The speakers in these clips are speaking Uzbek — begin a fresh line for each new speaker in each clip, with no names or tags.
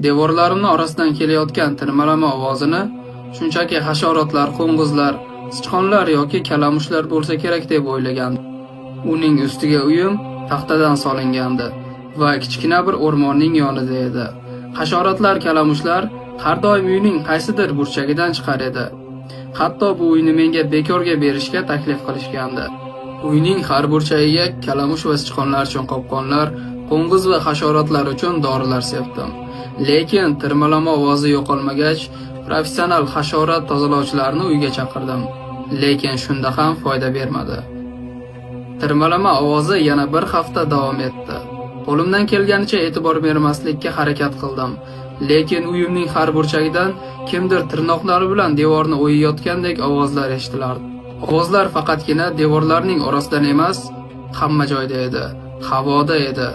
Devorlarimni orasidan kelayotgan tirmalama ovozini shunchaki hasharotlar, qo'ng'izlar, sichqonlar yoki kalamushlar bo'lsa kerak deb o'ylagandim. Uning ustiga uyim taxtadan solingandi va kichkina bir o'rmonning yonida edi. Hasharotlar, kalamushlar har doim uyning qaysidir burchagidan chiqar edi. Hatto bu uyni menga bekorga berishga taklif qilishgandi. Uyning har burchagiga kalamush va sichqonlar uchun qopqonlar, qo'ng'iz va hasharotlar uchun dorilar sepdim. Lekin tirmalama ovozi yo'qolmagach, professional hasharot tozalovchilarni uyga chaqirdim. Lekin shunda ham foyda bermadi. Tirmalama ovozi yana bir hafta davom etdi. Qo'limdan kelganicha e'tibor bermaslikka harakat qildim. Lekin uyimning har burchagidan kimdir tirnoqlari bilan devorni o'yayotgandek ovozlar eshitilardi. Ovozlar faqatgina devorlarning orasidan emas, hamma joyda edi, havoda edi.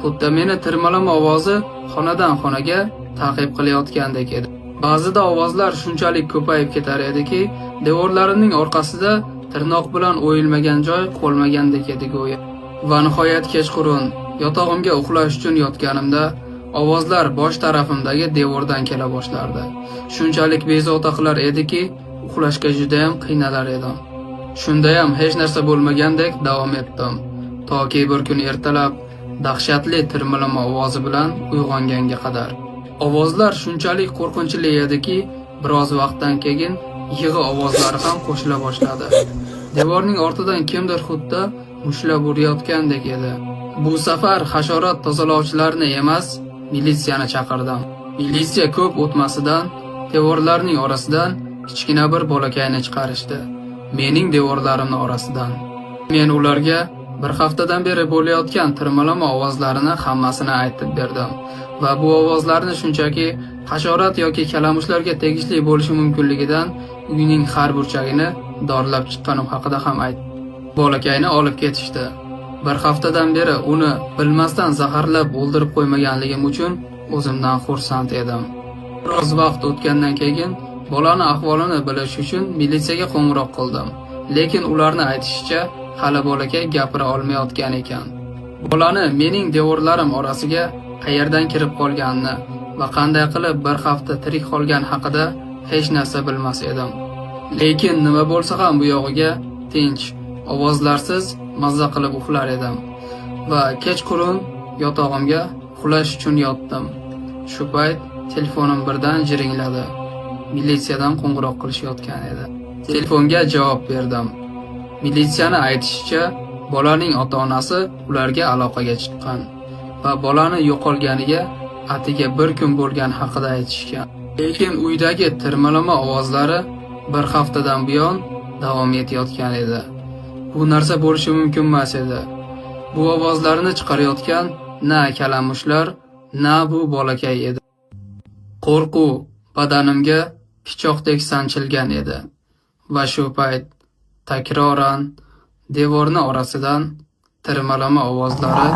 Xuddi meni tirmalama ovozi xonadan xonaga ta'qib qilayotgandek edi. Ba'zida ovozlar shunchalik ko'payib ketar ediki, devorlarimning orqasida tirnoq bilan o'yilmagan joy qolmagandek edi go'yo. Va nihoyat kechqurun yotog'imga uxlash uchun yotganimda ovozlar bosh tarafimdagi devordan kela boshlardi. Shunchalik bezovta qilar ediki, uxlashga judayam qiynalar edim. Shundayam hech narsa bo'lmagandek davom etdim. Toki bir kun ertalab dahshatli tirmalama ovozi bilan uyg'onganga qadar. Ovozlar shunchalik qo'rqinchli ediki, biroz vaqtdan keyin yig'i ovozlari ham qo'shila boshladi. Devorning ortidan kimdir xuddi mushtlab urayotgandek edi. Bu safar hasharot tozalovchilarni emas, militsiyani chaqirdim. Militsiya ko'p o'tmasidan devorlarning orasidan kichkina bir bolakayni chiqarishdi. Mening devorlarimni orasidan. Men ularga bir haftadan beri bo'layotgan tirmalama ovozlarini hammasini aytib berdim va bu ovozlarni shunchaki hasharot yoki kalamushlarga tegishli bo'lishi mumkinligidan uyning har burchagini dorilab chiqqanim haqida ham aytdim. Bolakayni olib ketishdi. Bir haftadan beri uni bilmasdan zaharlab o'ldirib qo'ymaganligim uchun o'zimdan xursand edim. Biroz vaqt o'tgandan keyin bolani ahvolini bilish uchun militsiyaga qo'ng'iroq qildim. Lekin ularni aytishicha, hali bolakay gapira olmayotgan ekan. Bolani mening devorlarim orasiga qayerdan kirib qolganini va qanday qilib bir hafta tirik qolgani haqida hech narsa bilmas edim. Lekin nima bo'lsa ham bu yog'iga tinch, ovozlarsiz mazza qilib uxlar edim. Va kechqurun yotog'imga uxlash uchun yotdim. Shu payt telefonim birdan jiringladi. Militsiyadan qo'ng'iroq qilishayotgan edi. Telefonga javob berdim. Militsiyani aytishicha, bolaning ota-onasi ularga aloqaga chiqqan va bolani yo'qolganiga atiga bir kun bo'lgani haqida aytishgan. Lekin uydagi tirmalama ovozlari bir haftadan buyon davom etayotgan edi. Bu narsa bo'lishi mumkin emas edi. Bu ovozlarni chiqarayotgan na kalamushlar, na bu bolakay edi. Qo'rquv badanimga pichoqdek sanchilgan edi va shu payt takroran devorni orasidan tirmalama ovozlari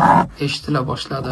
eshitila boshladi.